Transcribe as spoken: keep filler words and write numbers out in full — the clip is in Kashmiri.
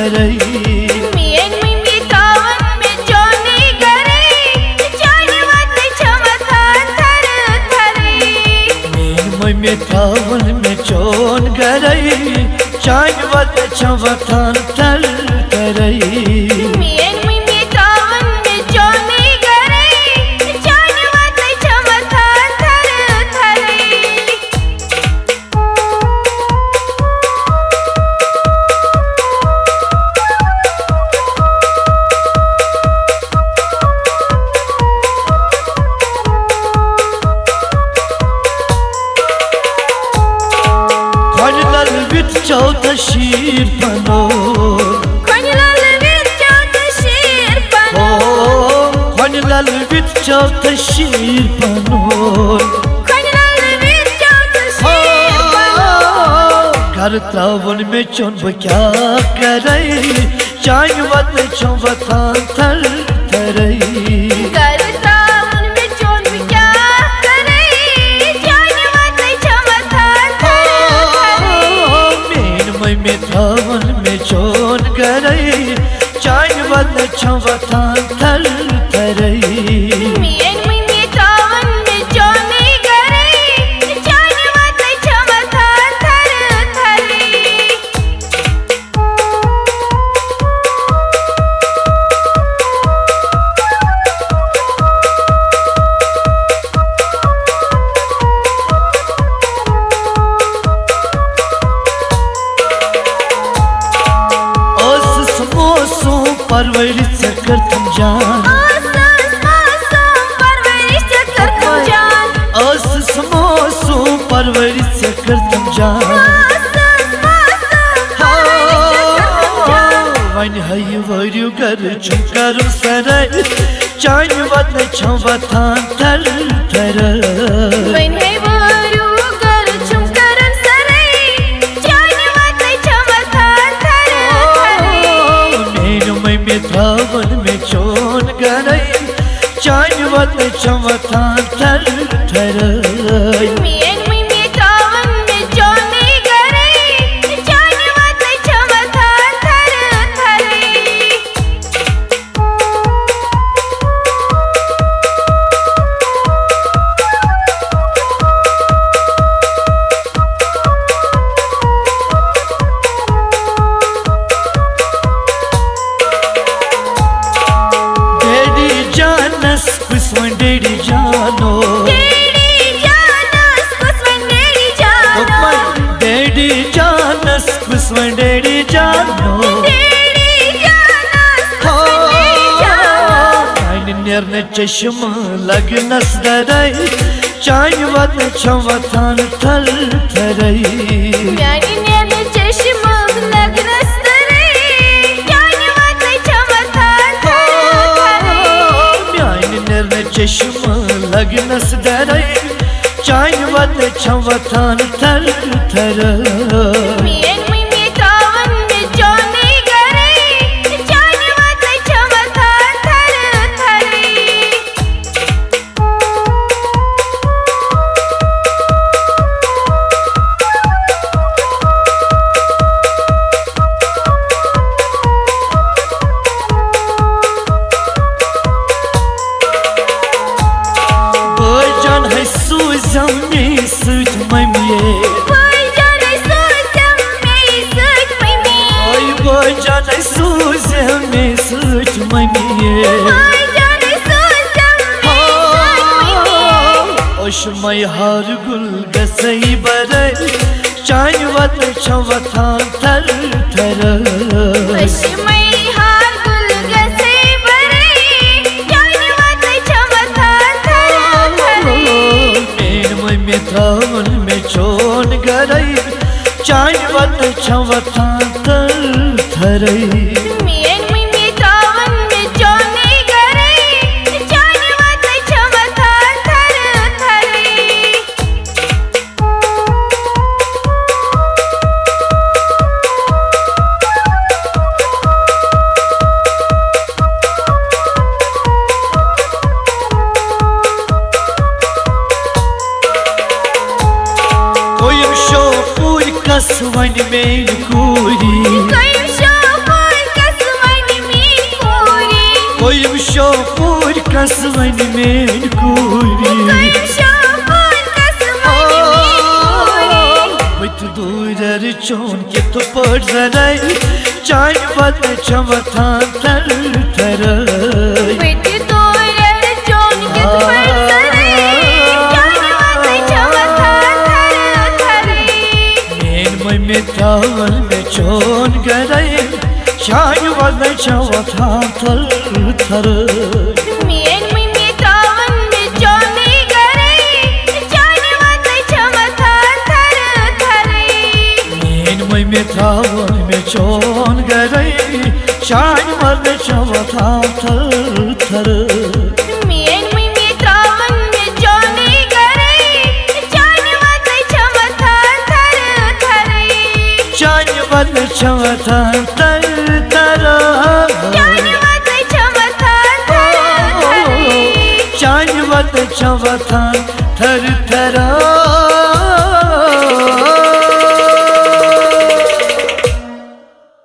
میٲنۍ مٔمی ترٛاوَن مےٚ چونٕے گرے، چانہِ وتنہِ چھےٚ وۄتھان تھرٕ تھرٕے۔ میٲنۍ مٔمی ترٛاوَن مےٚ چون گرے، چانہِ وتنہِ چھےٚ وۄتھان تھرٕ تھرٕے۔ میٲنۍ مٔمی ترٛاوَن مےٚ چونٕے گرے، چانہِ وتنہِ چھےٚ وۄتھان تھرٕ تھرٕے۔ کھۄنہِ لل وِتھ چوتھٕ شیٖر پنو۔ کھۄنہِ لل وِتھ چوتھٕ شیٖر پنو۔ او، کھۄنہِ لل وِتھ چوتھٕ شیٖر پنو۔ کھۄنہِ لل وِتھ چوتھٕ شیٖر پنو۔ گرٕ ترٛاوُن مےٚ چون بہٕ کیٛاہ کرے، چانہِ وتنہِ چھےٚ وۄتھان تھرٕ تھرٕے۔ گرٕ ترٛاوُن مےٚ چون بہٕ کیٛاہ کرے، چانہِ وتنہِ چھےٚ وۄتھان تھرٕ تھرٕے۔ میٲنۍ مٔمی تھاوُن مےٚ چون گرے، چانہِ وتنہِ چھےٚ وۄتھان تھرٕ تھرٕے۔ میٲنۍ مٔمی ترٛاوَن مےٚ چونٕے گرے، چانہِ وتنہِ چھےٚ وۄتھان تھرٕ تھرٕے۔ ٲسٕس موسوم پرورِ ژےٚ کٔرتھم جان۔ ٲسٕس موسوم پرورِ ژےٚ کٔرتھم جان۔ ٲسٕس موسوم پرورِ ژےٚ کٔرتھم جان۔ ٲسٕس موسوم پرورِ ژےٚ کٔرتھم جان۔ وۄنۍ ہیہِ وٲرِو گرٕ چھُم کرُن سرٲے، چانہِ وتنہِ چھےٚ وۄتھان تھرٕ تھرٕے۔ وۄنۍ ہے وٲرِو گرٕ چھُم کرُن سرٲے، چانہِ وتنہِ چھےٚ وۄتھان تھرٕ تھرٕے۔ میٲنۍ مٔمی تھاوَن مےٚ چون گرے، چانہِ وتنہِ چھےٚ وۄتھان تھرٕ تھرٕے۔ میٲنۍ مٔمی ترٛاوَن مےٚ چونٕے گرے، چانہِ وتنہِ چھےٚ وۄتھان تھرٕ تھرٕے۔ ڈیڈی جانس کُس وۄنۍ ڈیڈی جانو؟ ڈیڈی جانس کُس وۄنۍ ڈیڈی جانو؟ دوٚپمَے، ڈیڈی جانس کُس وۄنۍ ڈیڈی جانو؟ ڈیڈی جانس کُس وۄنۍ ڈیڈی جانو؟ میانہِ نیرنہٕ چشمہٕ لگنس درے، چانہِ وتنہِ چھےٚ وۄتھان تھرٕ تھرٕے۔ میانہِ نیرنہٕ چشمہٕ لگنس درے، چانہِ وتنہِ چھےٚ وۄتھان تھرٕ تھرٕے۔ میانہِ نیرنہٕ چشمہٕ لگنس درے، چانہِ وتنہِ چھےٚ وۄتھان تھرٕ تھرٕے۔ میٲنۍ مٔمی ترٛاوَن مےٚ چونٕے گرے، چانہِ وتنہِ چھےٚ وۄتھان تھرٕ تھرٕے۔ بٲے جان ہے سوٗزِم مے سۭتۍ مٔمی۔ بٲے جان ہے سوٗزِم مے سۭتۍ مٔمی۔ اے بٲے جان ہے سوٗزِم مے سۭتۍ مٔمی۔ بٲے جان ہے سوٗزِم مے سۭتۍ مٔمی۔ اوش مے ہار گُل گژھے برے، چانہِ وتنہِ چھےٚ وۄتھان تھرٕ تھرٕے۔ پشمے ہار گُل گژھے برے، چانہِ وتنہِ چھےٚ وۄتھان تھرٕ تھرٕے۔ میٲنۍ مٔمی تھاوُن مےٚ چون گرے، چانہِ وتنہِ چھےٚ وۄتھان تھرٕ تھرٕے۔ میٲنۍ مٔمی ترٛاوَن مےٚ چونٕے گرے، چانہِ وتنہِ چھےٚ وۄتھان تھرٕ تھرٕے۔ کوٚیِم شو پوٗرۍ کس وۄنۍ میٛانہِ کوٗری۔ کوٚیِم شو پوٗرۍ شوپور کس ونہِ میٲنۍ کوٗری۔ کٔمۍ شوپور کس ونہِ میٲنۍ کوٗری؟ بہٕ تہِ دوٗرٮ۪ر چون کِتھ پٲٹھۍ زرے، چانہِ وتہِ چھےٚ وۄتھان تھر تھرے۔ بہٕ تہِ دوٗرٮ۪ر چون کِتھ پٲٹھۍ زرے، چانہِ وتہِ چھےٚ وۄتھان تھر تھرے۔ میٲنۍ مٔمی ترٛاوَن مےٚ چون گرے، چانہِ وتہِ چھےٚ وۄتھان تھر تھرے۔ میٲنۍ مٔمی ترٛاوَن مےٚ چونٕے گرے، چانہِ وتہِ چھےٚ وۄتھان تھر تھرے۔ میٲنۍ مٔمی ترٛاوَن مےٚ چون گرے، چانہِ وتہِ چھےٚ وۄتھان تھر تھرے۔ میٲنۍ مٔمی ترٛاوَن مےٚ چونٕے گرے، چانہِ وتہِ چھےٚ وۄتھان تھر تھرے۔ چانہِ وتہِ چھےٚ وۄتھان تھر تھرے۔ چانہِ وتہِ چھےٚ وۄتھان تھر تھرے۔ چانہِ وتہِ چھےٚ وۄتھان تھر تھرے۔